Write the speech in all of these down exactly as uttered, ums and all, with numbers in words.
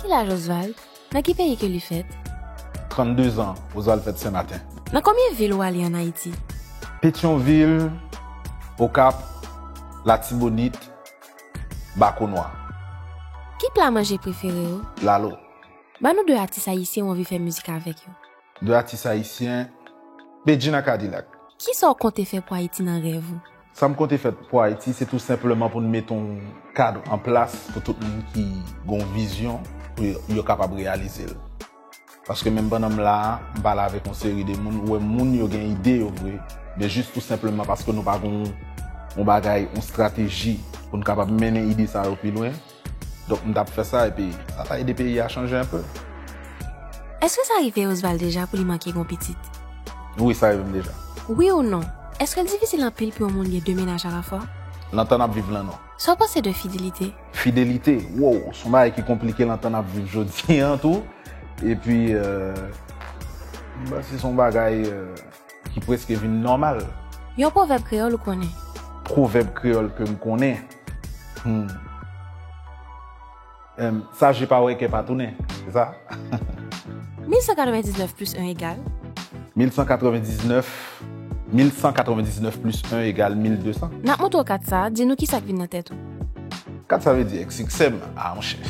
Ki laj Oswald? Nan ki peyi ke li fèt? Trannde zan, Oswald fèt Senmaten. Nan konbyen vil ou ale ann Ayiti? Petyonvil, Okap, Latibonit, Bakonwa. Ki pla manje prefere w? Lalo. Ban nou de atis ayisyen w anvi fè mizik avèk yo. De atis ayisyen, Bedjine ak Kadilak. Kisa w konte fè pou Ayiti nan rèv ou? Sa m konte fè pou Ayiti, se tou senpleman pou n mete yon kad an plas pou tout moun ki gen yon vizyon pou yo, yo kapab reyalize l. Paske menm pandan m la a, m pale avèk yon seri de moun, ou wè moun yo gen ide yo vre, men jis tou senpleman paske nou pa gen yon, yon bagay, yon estrateji pou n kapab mennen ide sa yo pi lwen. Donk, m t ap fè sa, epi sa ta ede peyi a chanje enpe. Èske sa rive Oswald deja pou li manke gon pitit? Wi, sa rive m deja. Wi ou non? Èske l difisil anpil pou yon moun gen de mennaj alafwa? Nan tan n ap viv lan, non. Sa w panse de fidelite? Fidelite, wow, se yon bagay ki konplike nan tan n ap viv jodi an tou. Epi, euh, m panse se yon bagay, euh, ki prèske vin nòmal. Yon pwovèb kreyòl ou konnen? Pwovèb kreyòl ke m konnen? Hmm. Em, sa je pa wè kè pa tounen, se sa? Mil san katrevendiznèf plis en egal? Mil san katrevendiznèf, mil san katrevendiznèf plis en egal mil de san. N ap montre w kat sa a, di nou kisa k vin nan tèt ou. Kat sa vle di èk siksè m. Ah, monchè.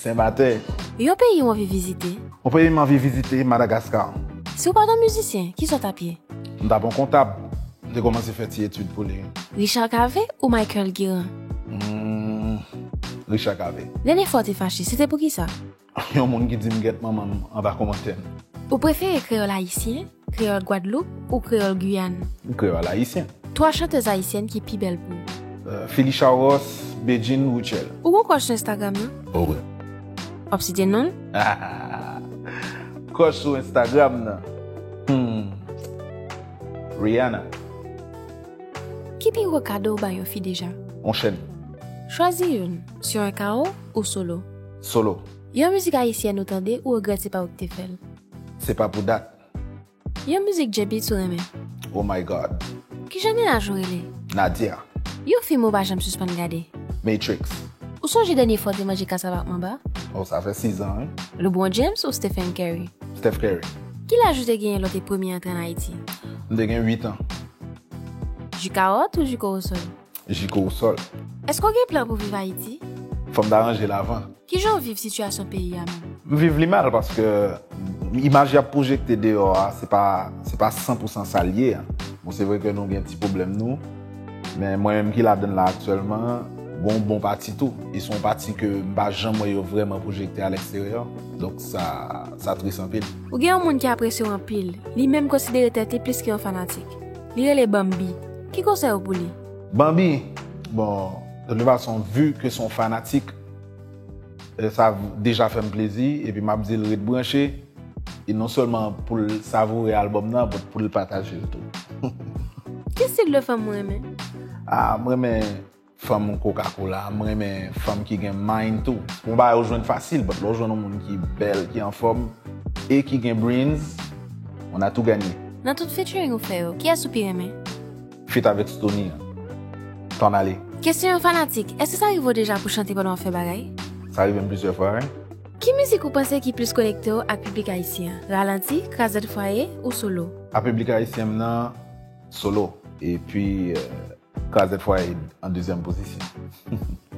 Senmaten. Yon peyi w anvi vizite? Yon peyi m anvi vizite, Madagaskar. Si w pa t yon mizisyen, kisa w t ap ye? M t ap yon kontab. M te kòmanse fè ti etid pou li. Richard Cavé ou Michael Guérin? Hmm, Richard Cavé. Dènye fwa w te fache, se te pou kisa? Yon moun ki di m gèt manman m anba kòmantè m. Ou prefere kreyòl ayisyen, kreyòl Gwadloup ou kreyòl Giyàn? Kreyòl ayisyen. Twa chantèz ayisyèn ki pi bèl pou ou? Euh, Phylisha Ross, Bedjine, Rutshelle. Ou gon crush sou Instagram nan? O wi. W ap site non l? Crush sou Instagram nan. Hmm. Rihanna. Ki pi gwo kado w bay yon fi deja? Yon chèn. Chwazi youn, sur un chaos ou solo? Solo. Yon mizik ayisyèn ou tande ou regrèt se pa ou ki te fè l? Se pa pou dat. Yon mizik J-Beatz ou renmen? Oh my God. Kijan mennaj ou rele? Nadia. Yon fim ou pa janm sispann gade? Matrix. Ou sonje dènye fwa w te manje kasav ak manba? Oh, sa fè sis an, wi. LeBron James ou Stephen Curry? Steph Curry. Ki laj ou te genyen lè w te premye antre ann Ayiti? M te gen uit an. Ji kawòt ou ji korosòl? Ji korosòl. Èske w gen plan pou viv Ayiti? Fò m ta ranje l avan. Kijan w viv sitiyasyon peyi a menm? M viv li mal paske imaj y ap pwojekte deyò a, se pa, se pa san pou san sa l ye a. Bon, se vre ke nou gen ti pwoblèm nou, men mwen menm ki ladan l la aktyèlman, gon bon pati tou. E se yon pati ke m pa janm wè yo vrèman pwojekte a leksteryè. Donk sa, sa tris anpil. Ou gen yon moun ki apresye w anpil, li menm konsidere tèt li plis ke yon fanatik. Li rele Bambi. Ki konsèy ou pou li? Bambi, bon, de toute façon, vu ke se yon fanatik, e sa deja fè m plezi, epi m ap di l ret branche, e non sèlman pou l savoure albòm nan, but pou l pataje l tou. Ki stil de fanm ou renmen? Ah, m renmen fanm Coca-Cola, m renmen fanm ki gen mind tou. Se pa yon bagay ou jwenn fasil, but lè w jwenn yon moun ki bèl, ki anfòm, e ki gen brains, on a tout gagné. Nan tout featuring ou fè yo, kiyès ou pi renmen? Feat avèk Stony an. T'en aller. Kesyon yon fanatik, èske sa rive w deja pou chante pandan w ap fè bagay? Sa rive m plizyè fwa, wi. Ki mizik ou panse ki plis konekte w ak piblik ayisyen an? Ralanti, Krazèt Fwaye ou Solo? A piblik ayisyen m nan, Solo. Epi, euh, Krazèt Fwaye an dezyèm pozisyon.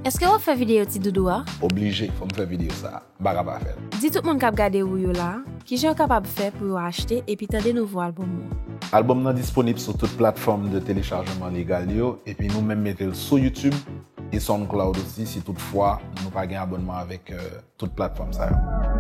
Èske w ap fè videyo Ti Doudou a? Oblije, fò m fè videyo sa a. M pa ka pa fè l. Di tout moun k ap gade ou yo la a, kijan yo kapab fè pou yo achte epi tande nouvo albòm ou an? Albòm nan disponib sou tout platfòm de telechajman legal yo, epi nou menm mete l sou YouTube e SoundCloud osi, si tout fwa nou pa gen abònman avèk, euh, tout platfòm sa yo.